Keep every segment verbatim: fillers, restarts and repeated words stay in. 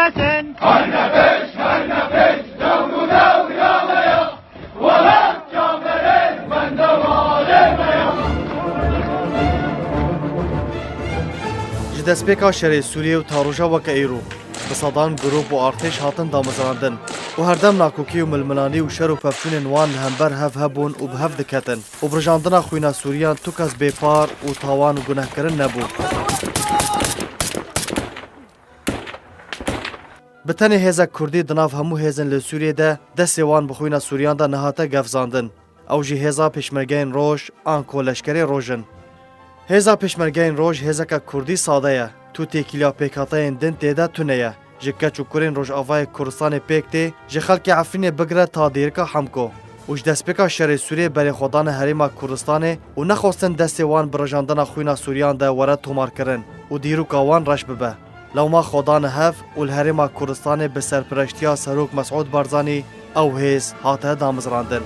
Herne pêş, herne pêş, dewr û dewr ya me ya. Welat çavberên bende malê me ya. Ji destpêka şerê Sûriyê û ta roja weke îro, bi sedan grûp û artêş hatin damezrandin û herdem nakokî û milmilanî û şer û pevçûnên wan li hember hev hebûn û bi hev diketin û birijandina xwîna Sûriyan tu kes bêpar û tawan û gunehkirin nebû. Bi tenê hêzek Kurdî di nav hemû hêzên li Sûriyê de destê wan bi xwîna Sûriyan de nehate gefzandin. Ew jî hêza Pêşmergeyên Roj an ku Leşkerê Roj in. Hêza Pêşmergeyên Roj hêzeke Kurdî sade ye. Tu têkiliya pêkhateyên din tê de tune ye. Ji keç û kurên Rojavayê Kurdistanê pêk tê, ji xelkê Efrînê bigire ta dêrika Hemko. Û ji destpêka şerê Sûriyê berê xwe dane herêma Kurdistanê û nexwestin destê wan bi rijandina xwîna Sûriyan de were tomarkirin û dîroka wan reş bibe. Lewma xwe dane hev û li herêma Kurdistanê bi serpireştiya Serok Mesûd Barzanî ew hêz hate damezrandin.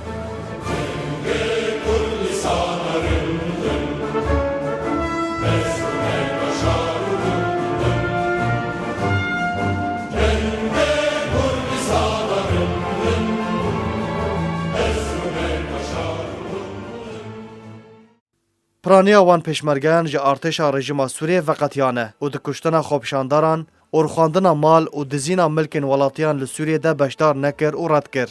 Piraniya wan pêşmergeyan ji artêşa rejîma Sûriyê veqetiyane û di kuştina xwepişandaran û rixwandina mal û dizîna milkên welatiyan li Sûriyê de beşdar nekir û red kir.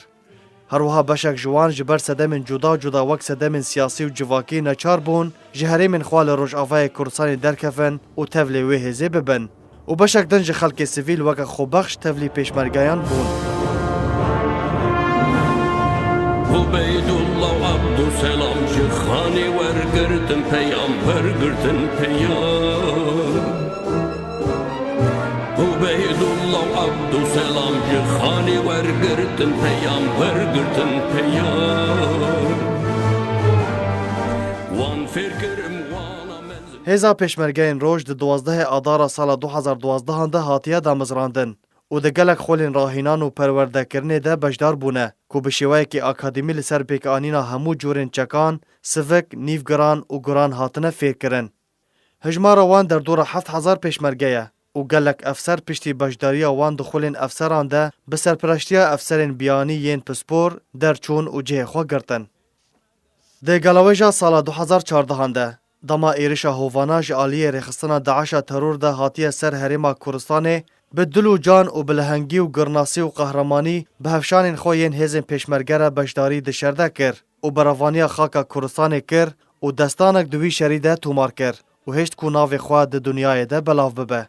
Her wiha beşek ji wan ji ber sedemên cuda cuda wek sedemên siyasî û civakî neçar bûn ji herêmên xwe li Rojavayê Kurdistanê derkevin û tevlê wê hêzê bibin. û beşek din ji xelkê sivîl weke xwebexş tevlî pêşmergeyan bûn. Ubeydullah û Abdulselam ji xanê wergirtin peyam, wergirtin peyam. Ubeydullah û Abdulselam ji xanê wergirtin peyam, wergirtin peyam. Wan fêr kirim, wan amez. Hêza Pêşmergeyên Roj di duwazdehê Adara sala du hezar duwazdehan de hatiye damezrandin û di gelek xwelên rahînan û perwerdekirinê de beşdar bûne, ku bi şêweyekî akademî li ser pêkanîna hemû cûrên çekan, sivik, nîvgiran û guran hatine fêrkirin. Hijmara wan derdora heft hezar pêşmerge ye û gelek efser piştî beşdariya wan di xwelên efseran de bi serpireştiya efserên biyanî yên pispor derçûn û cihê xwe girtin. Di galawêja sala du hezar çardehan de, dema êrişa hovana ji aliyê rêxistina DAIŞa teror de hatiye ser herêma Kurdistanê, bi dil û can û bi lehengî û girnasî û qehremanî bi hevşanên xwe yên hêzên pêşmerge re beşdarî di şer de kir û berevaniya xaka Kurdistanê kir û destanek di wî şerî de tomar kir û hişt ku navê xwe di dinyayê de belav bibe.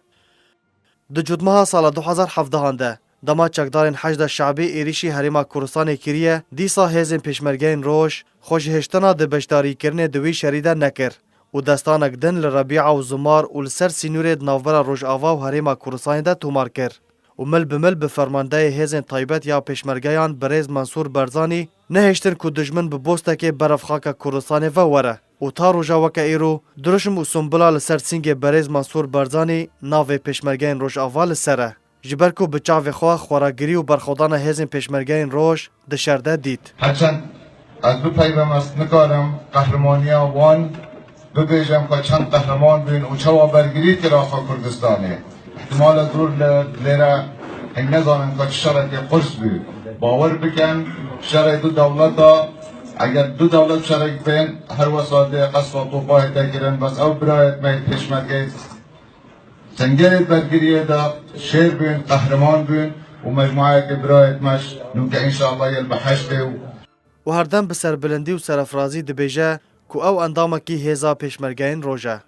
Di cotmeha sala du hezar hevdehan de, dema çekdarên Heşda Şebî êrîşî Herêma Kurdistanê kiriye, dîsa hêzên Pêşmergeyên Roj xwe ji hiştina di beşdarîkirinê di wî şerî de nekir û destanek din li Rebîa û Zimar û li ser sînorê di navbera Rojava û Herêma Kurdistanê de tomar kir û mil bi mil bi fermandeyê hêzên taybet ya Pêşmergeyan birêz Mensûr Berzanî nehiştin ku dijmin bi bostekê berev xaka Kurdistanê ve were. û ta roja weke îro dirûşm û sumbula li ser sîngê berêz Mansûr Barzanî navê Pêşmergeyên Rojava li ser e. Ji ber ku bi çavê xwe xweragirî û berxwedana hêzên Pêşmergeyên Roj di şer de dît. Herçend ez bipeyvim, ez nikarim qehrimaniya wan bibêjim, ku çend qehriman bûn û çawa bergirî kir axa Kurdistanê. Îhtimal e zor li lêre hîn nezanin ka çi şerekê qurs bû. Bawer bikin, şerê du dewleta, eger du dewlet şerek bên, her wesa dê qesfa topahê te kirin, bes ew birayêt me yê Pêşmergeyê Sengerê bergiriyê de şêr bûn, qehriman bûn û mecmuayekê birayêt me ji nûke înşallah yê li beheştê û û herdem bi serbilindî û serefrazî dibêje ku ew endamekî hêza Pêşmergeyên Roj e.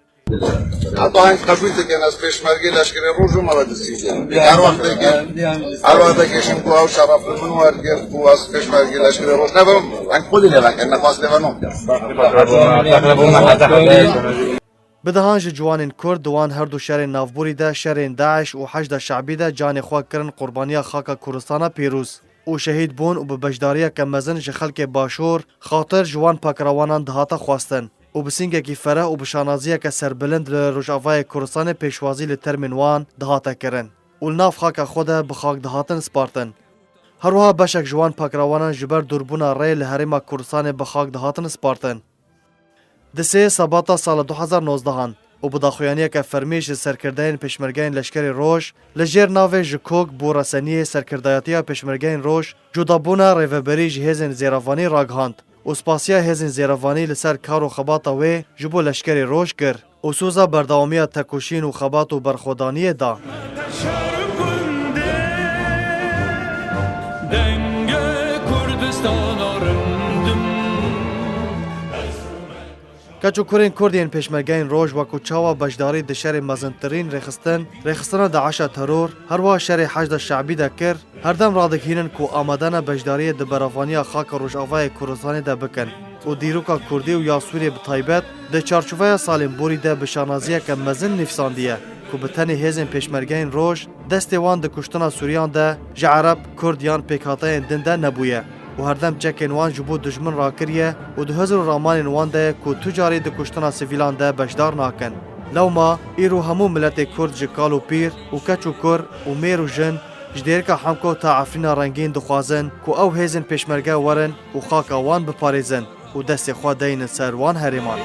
Heta heng qebûl dikin, ez Pêşmergê Leşkerê Roj û me ve distî. Her wextekê, her wextekê şim ku ew şeref li min wergirt ku ez Pêşmergê Leşkerê Roj nebim, heng xwedî lê vekin, nexwastê ve no. Bi dehan ji ciwanên Kurd di wan her du şerên navborî de, şerên DAIŞ û Heşda Şebî de canê xwe kirin qurbaniya xaka Kurdistana pîroz û şehîd bûn û bi beşdariyeke mezin ji xelkê Başûr xatir ji wan pakirawanan dihate xwestin û bi sîngekî fereh û bi şanaziyeke serbilind li Rojavayê Kurdistanê pêşwazî li termên wan dihate kirin û li nav xaka xwe de bi xak dihatin spartin. Her wiha beşek ji wan pakirawanan ji ber dûrbûna rê li Herêma Kurdistanê bi xak dihatin spartin. Di sê Sebata sala du hezar nozdehan û bi daxuyaniyeke fermî ji serkirdeyên Pêşmergeyên Leşkerê Roj li jêr navê Ji Kok bo Reseniyê Serkirdayetiya Pêşmergeyên Roj cudabûna rêveberî ji hêzên zêrevanî ragihand û spasiya hêzên zêrevanî li ser kar û xebata wê ji bo Leşkerê Roj kir û soza berdewamiya tekoşîn û xebat û berxwedaniyê da. Denge Kurdistana rimdim. Keç û kurên Kurd yên Pêşmergeyên Roj wekû çawa beşdarî di şerê mezintirîn rêxistin, rêxistina DAIŞa teror, herwiha şerê Heşda Şe'bî de kir, herdem radigihînin ku amade ne beşdariyê di berevaniya xaka Rojavayê Kurdistanê de bikin û dîroka Kurdî û ya Sûriyê bi taybet di çarçoveya salên borî de bi şanaziyeke mezin nivîsandiye ku bi tenê hêzên Pêşmergeyên Roj destê wan di kuştina Sûriyan de ji Ereb, Kurd yan pêkhateyên din de nebûye û herdem çekên wan ji bo dijmin rakiriye û di hizr û ramanên wan de ye ku tu carî di kuştina sivîlan de beşdar nakin. Lewma îro hemû miletê Kurd ji kal û pîr û keç û kur û mêr û jin ji dêrika Hemko ta Efrîna rengîn dixwazin ku ew hêzên pêşmerge werin û xaka wan biparêzin û destê xwe deynin ser wan herêman.